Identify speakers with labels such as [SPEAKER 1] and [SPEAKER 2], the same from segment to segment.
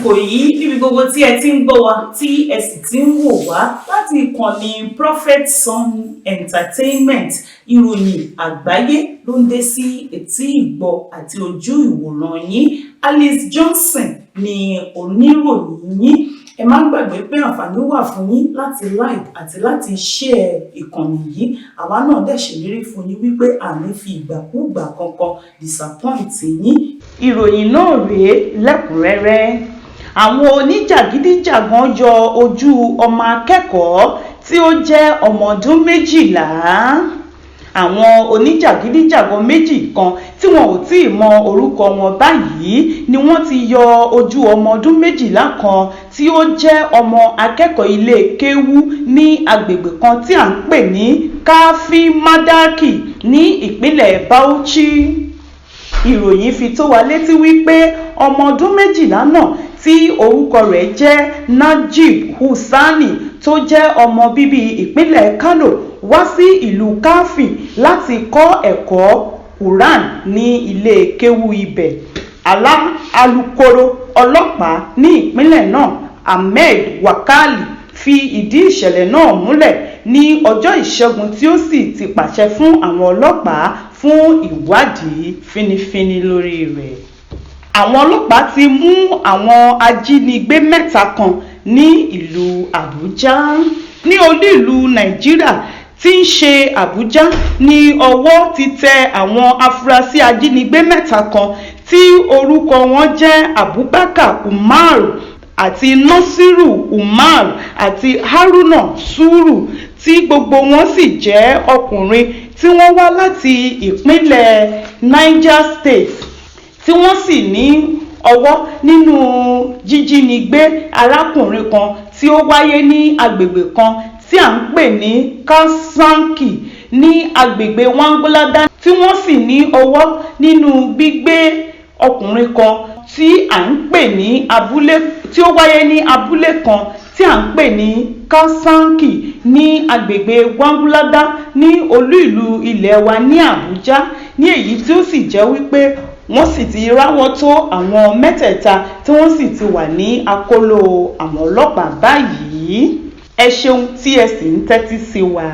[SPEAKER 1] Àsìkò yìí níbi gbogbo tí ẹ ti ń gbọ́ wa, tí ẹ sì ti ń wò wá láti ìkànnì Prophet Son Entertainment, ìròyìn àgbáyé ló ń dé sí etí ìgbọ́ àti ojú ìwòran yín. Alice Johnson ni oníròyìn yín. Ẹ má gbàgbé pé àǹfààní wà fún yín láti like àti láti share ìkànnì yìí. Àwa náà dẹ̀ ṣèlérí fún yín wípé àní fi ìgbàkúùgbà kankan disappoint yín. Ìròyìn náà rèé lẹ́kùnrẹ́rẹ́. Àwọn oníjàgídíjàgan yọ ojú ọmọ akẹ́kọ̀ọ́ tí ó jẹ́ ọmọ ọdún 12. Àwọn oníjàgídíjàgan méjì kan tí wọn ò tí ì mọ orúkọ wọn báyìí ni wọ́n ti yọ ojú ọmọ ọdún 12 kan tí ó jẹ́ ọmọ akẹ́kọ̀ọ́ ilé kéwú ní agbègbè kan tí à ń pè ní Karfin Madaki ní ìpínlẹ̀ Bauchi. Ìròyìn fi tó wa létí wípé ọmọ ọdún 12 náà tí orúkọ rẹ̀ jẹ́ Najib Hussaini, tó jẹ́ ọmọ bíbí ìpínlẹ̀ Kano, wá sí ìlú Karfin láti kọ́ ẹ̀kọ́ Quran ní ilé kéwú ibẹ̀. Alūkkóró ọlọ́pàá ní ìpínlẹ̀ náà, Ahmed Wakali, fi ìdí ìṣẹ̀lẹ̀ náà múlẹ̀ ní ọjọ́ Ìṣẹ́gun, tí ó sì ti pàṣẹ fún àwọn ọlọ́pàá fún ìwádìí fínífíní lórí rẹ̀. Àwọn ọlọ́pàá ti mú àwọn ajínigbé mẹ́ta kan ní ìlú Àbújá. Ní olú ìlú Nàìjíríà tí ń ṣe Àbújá ní ọwọ́ ti tẹ àwọn afurasí ajínigbé mẹ́ta kan tí orúkọ wọn jẹ́ Abubakar Umar àti Nasiru Umar àti Haruna Suru, tí gbogbo wọn sì jẹ́ ọkùnrin, tí wọ́n wá láti ìpínlẹ̀ Niger State, tí wọ́n sì ní ọwọ́ nínú jíjínigbé arákùnrin kan tí ó wáyé ní agbègbè kan tí à ń pè ní Kasanki ní agbègbè Wangulada, tí wọ́n sì ní ọwọ́ nínú gbígbé ọkùnrin kan tí à ń pè ní abúlé tí ó wáyé ní abúlé kan tí à ń pè ní Kasanki ní agbègbè Wangulada ní olú ìlú ilẹ̀ wa ní Àbújá, ní èyí tí ó sì jẹ́ wípé wọ́n sì ti ráwọ́ tó àwọn mẹ́tẹ̀ẹ̀ta, tí wọ́n sì ti wà ní akóló àwọn ọlọ́pàá báyìí. Ẹ ṣeun tí ẹ sì ń tẹ́tí sí wa.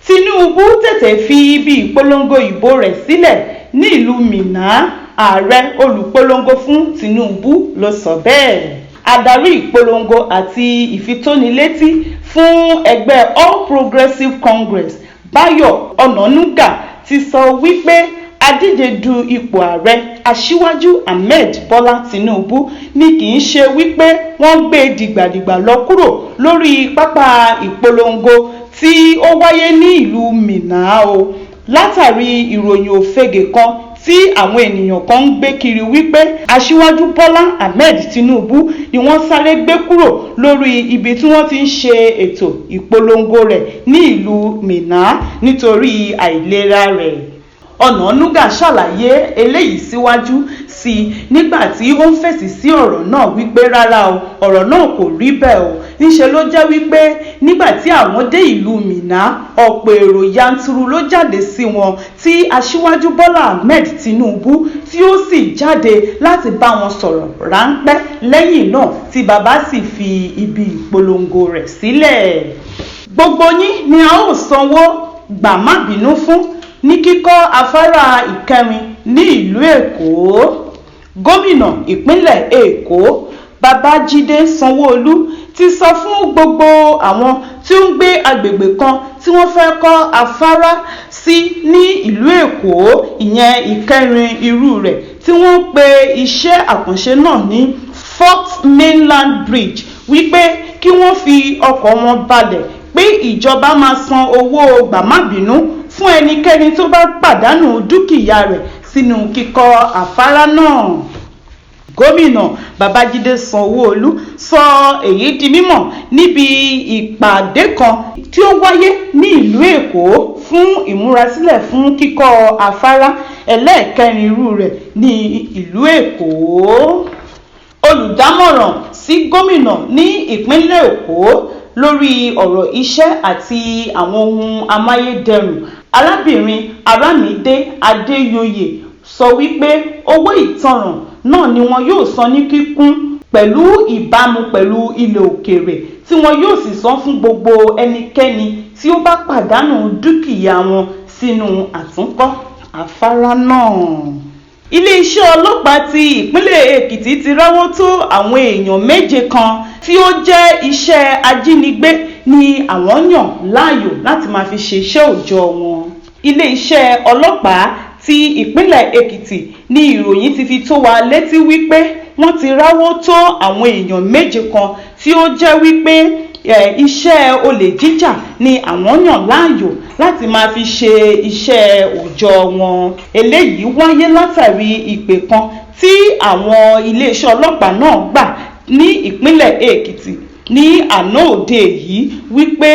[SPEAKER 1] Tinubu tètè fi ibi ìpolongo ìbò rẹ̀ sílẹ̀ ní ìlú Minna. Ààrẹ olùpolongo fún Tinubu ló sọ bẹ́ẹ̀. Adarí ìpolongo àti ìfitónilétí fún ẹgbẹ́ All Progressives Congress, Báyọ̀ Ọ̀nànúgà, ti sọ wípé adíje du ipò ààrẹ, Aṣíwájú Ahmed Bọ́lá Tinubu, ní kì í ṣe wípé wọ́n gbé dìgbàdìgbà lọ kúrò lórí pápá ìpolongo tí ó wáyé ní ìlú Minna o, látàrí ìròyìn òfegè kan tí àwọn ènìyàn kan ń gbé kiri wípé Aṣíwájú Bọ́lá Ahmed Tinubu ni wọ́n sáré gbé kúrò lórí ibi tí wọ́n ti ń ṣe ètò ìpolongo rẹ̀ ní ìlú Minna nítorí àìlera rẹ̀. Ọ̀nànúgà ṣàlàyé eléyìí síwájú sí i nígbà tí ó ń fèsì sí ọ̀rọ̀ náà wípé rárá o, ọ̀rọ̀ náà kò rí bẹ́ẹ̀ o. Níṣẹ́ ló jẹ́ wípé nígbà tí àwọn dé ìlú Minna, ọ̀pọ̀ èrò yanturu ló jáde sí wọn, tí Aṣíwájú Bọ́lá Ahmed Tinubu tí ó sì jáde láti bá wọn sọ̀rọ̀ ráńpẹ́ lẹ́yìn náà, tí bàbá sì fi ibi ìpolongo rẹ̀ sílẹ̀. Gbogbo yín ni a ó sanwó gbà má bínú fún ní kíkọ́ afárá ìkẹrin ní ìlú Èkó. Gómìnà ìpínlẹ̀ Èkó, Babájídé Sanwóolu, ti sọ fún gbogbo àwọn tí ó ń gbé agbègbè kan tí wọ́n fẹ́ kọ́ afárá sí ní ìlú Èkó, ìyẹn ìkẹrin irú rẹ̀, tí wọ́n pe iṣẹ́ àkànṣe náà ní Fourth Mainland Bridge, wípé kí wọ́n fi ọkọ̀ wọn balẹ̀ pé ìjọba máa san owó gbàmábínú fún ẹnikẹ́ni tó bá pàdánù dúkìá rẹ̀ sínú kíkọ́ afárá náà. Gómìnà Babájídé Sanwóolu sọ èyí di mímọ̀ níbi ìpàdé kan tí ó wáyé ní ìlú Èkó fún ìmúrasílẹ̀ fún kíkọ́ afárá ẹlẹ́ẹ̀kẹrin irú rẹ̀ ní ìlú Èkó. Olùdámọ̀ràn sí gómìnà ní ìpínlẹ̀ Èkó lórí ọ̀rọ̀ iṣẹ́ àti àwọn ohun amáyédẹrùn, arábìnrin Aramide Adéyòyè, sọ wípé owó ìtanràn náà ni wọn yóò san ní kíkún. Pẹ̀lú ìbámu pẹ̀lú ilẹ̀ òkèèrè, tí wọn yóò sì san fún gbogbo ẹnikẹ́ni tí ó bá pàdánù dúkìá wọn sínú àtúnkọ́ afárá náà. Iléeṣẹ́ ọlọ́pàá ti ìpínlẹ̀ Èkìtì ti ráwọ́ tó àwọn èèyàn méje kan tí ó jẹ́ iṣẹ́ ajínigbé ní àwọn yàn láàyò láti máa fi ṣe iṣẹ́ òòjọ́ wọn. Iléeṣẹ́ ọlọ́pàá ti ìpínlẹ̀ Èkìtì ní ìròyìn ti fi tó wa létí wípé wọ́n ti ráwọ́ tó àwọn èèyàn méje kan tí ó jẹ́ wípé iṣẹ́ olè jíjà ni àwọn yàn láàyò láti máa fi ṣe iṣẹ́ òòjọ́ wọn. Eléyìí wáyé látàrí ìpè kan tí àwọn iléeṣẹ́ ọlọ́pàá náà gbà ní ìpínlẹ̀ Èkìtì ní àná òde yìí wípé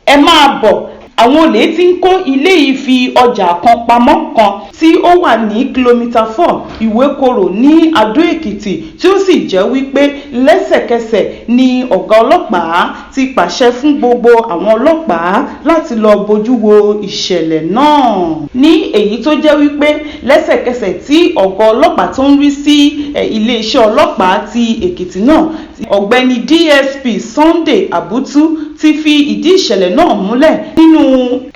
[SPEAKER 1] ẹ máa bọ̀, àwọn olè tí ń kó ilé ìfi ọjà kan pamọ́ kan tí ó wà ní kìlómítà 4 Ìwékorò ní Adó-Èkìtì, tí ó sì jẹ́ wípé lẹ́sẹ̀kẹsẹ̀ ni ọ̀gá ọlọ́pàá ti pàṣẹ fún gbogbo àwọn ọlọ́pàá láti lọ bójú wo ìṣẹ̀lẹ̀ náà. Ní èyí tó jẹ́ wípé lẹ́sẹ̀kẹsẹ̀ tí ọ̀gá ọlọ́pàá tó ń rí sí iléeṣẹ́ ọlọ́pàá ti Èkìtì náà, Ọ̀gbẹ́ni DSP Sunday Abutu, ti fi ìdí ìṣẹ̀lẹ̀ náà múlẹ̀ nínú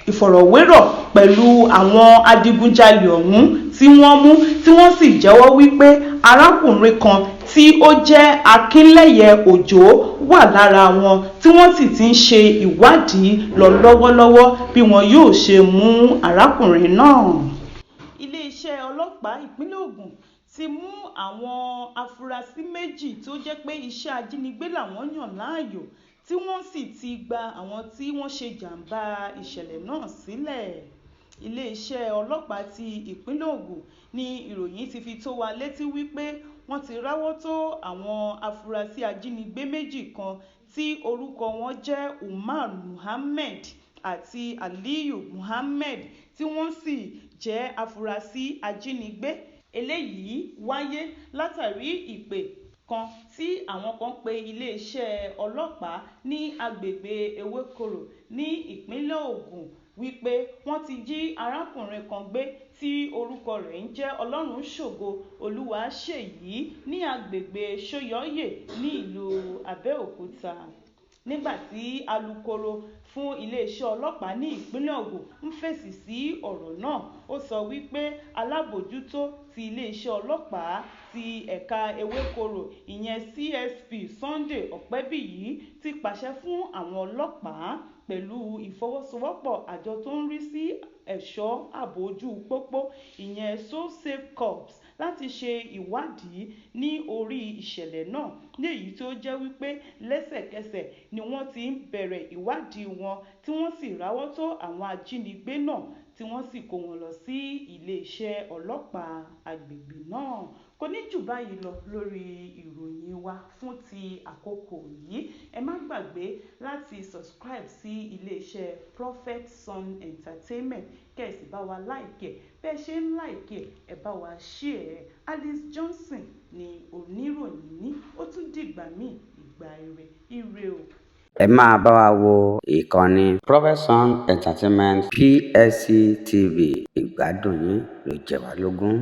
[SPEAKER 1] ìfọ̀rọ̀wérọ̀ pẹ̀lú àwọn adigunjalè ọ̀hún tí wọ́n mú, tí wọ́n sì jẹ́wọ́ wípé arákùnrin kan tí ó jẹ́ Akínlẹ́yẹ Òjó wà lára wọn, tí wọ́n sì ti ń ṣe ìwádìí lọ lọ́wọ́lọ́wọ́ bí wọn yóò ṣe mú arákùnrin náà. Iléeṣẹ́ ọlọ́pàá ìpínlẹ̀ Ògùn ti mú àwọn afurasí méjì tó jẹ́ pé iṣẹ́ ajínigbé làwọn yàn láàyò, tí wọ́n sì ti gba àwọn tí wọ́n ṣe jàǹbá ìṣẹ̀lẹ̀ náà sílẹ̀. Iléeṣẹ́ ọlọ́pàá ti ìpínlẹ̀ Ògùn ní ìròyìn ti fi tó wa létí wípé wọ́n ti ráwọ́ tó àwọn afurasí ajínigbé méjì kan tí orúkọ wọn jẹ́ Umar Muhammed àti Aliyu Muhammed, tí wọ́n sì jẹ́ afurasí ajínigbé. Eléyìí wáyé látàrí ìpè kan tí àwọn kan pe iléeṣẹ́ ọlọ́pàá ní agbègbè Ewékorò ní ìpínlẹ̀ Ògùn wípé wọ́n ti jí arákùnrin kan gbé tí orúkọ rẹ̀ ń jẹ́ Ọlọ́runṣògo Olúwaṣèyí ní agbègbè Ṣóyọyè ní ìlú Abẹ́òkúta. Nígbà tí alūkkóró fún iléeṣẹ́ ọlọ́pàá ní ìpínlẹ̀ Ògùn ń fèsì sí ọ̀rọ̀ náà, ó sọ wípé alábòójútó ti iléeṣẹ́ ọlọ́pàá ti ẹ̀ka Ewékorò, ìyẹn CSP Sunday Ọ̀pẹ́bíyì, ti pàṣẹ fún àwọn ọlọ́pàá pẹ̀lú ìfọwọ́sowọ́pọ̀ àjọ tó ń rí sí ẹ̀ṣọ́ ààbò ojú pópó, ìyẹn So Safe Corps, láti ṣe ìwádìí ní orí ìṣẹ̀lẹ̀ náà, léyìí tó jẹ́ wípé lẹ́sẹ̀kẹsẹ̀ ni wọ́n ti ń bẹ̀rẹ̀ ìwádìí wọn, tí wọ́n sì ráwọ́ tó àwọn ajínigbé náà, tí wọ́n sì kó wọn lọ sí iléeṣẹ́ ọlọ́pàá agbègbè náà. Kò ní jù báyìí lọ lórí ìròyìn wa fún ti àkókò yìí. Ẹ má gbàgbé láti subscribe sí iléeṣẹ́ Prophet Sun Entertainment, kẹ́ ẹ sì bá wa like ẹ̀. Bẹ́ẹ̀ ṣe ń like ẹ̀, ẹ bá wa share ẹ̀. Alice Johnson ni oníròyìn ní. Ó tún dìgbà míì, ìgbà ire, ire o.
[SPEAKER 2] Ẹ máa bá wa wo ìkànnì Prophet Sun Entertainment PSC TV. Ìgbádùn yín ló jẹ wá lógún.